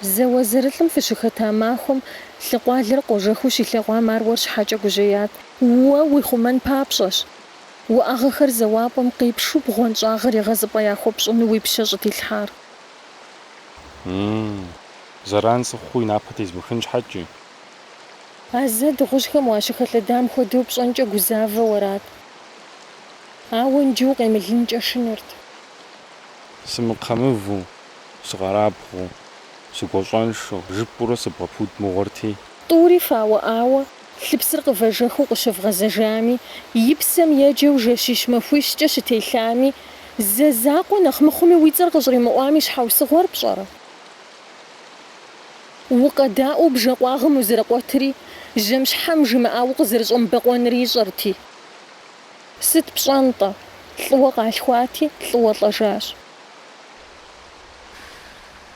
Зауэзэрылӏым фыщыхэта махуэм лъыкъуалэр къожэхыу щилъэгъуам ар уэр щхьэкӏэ гужьеят. Уэ уихъумэн папщӏэщ. Уӏэгъэхэр зэуапӏэм къипшу бгъуэнщӏагъыр егъэзыпӏэ яхуэпщӏыну уи пщэ щӏыдилъхьар. М-м, зэран сыхъуу и напэ тезмыхын щхьэкӏи. А зэ дыгъужьхэм уащыхэлъэдам хуэдэу пщӏэнкӏэ гузавэу арат. Ауэ иджы укъемылынкӏэ шынэрт. Сымыкхъэмывэу, сыкъэрабгъэу, сыгуащӏэншэу, жыпӏэурэ сыбгъэпуд мыгъуэрти. Тӏури фауӏауэ, лъыпсыр къывэжэхыу къыщывгъэзэжами, и псэм еджэу жэщищ-махуищкӏэ щытелъами, зэ закъуэ нэхъ мыхъуми уи цӏэр къыщӏримыӏуам и щхьэусыгъуэр пщӏэрэ? Укъэдаӏуэу бжэкъуагъым узэрыкъуэтри, жьэм-щхьэм жимыӏауэ укъызэрыщӏэмыбэкъуэнри ищӏэрти. Сыт пщӏэн-тӏэ, лӏыуэ къалъхуати, лӏыуэ лӏэжащ.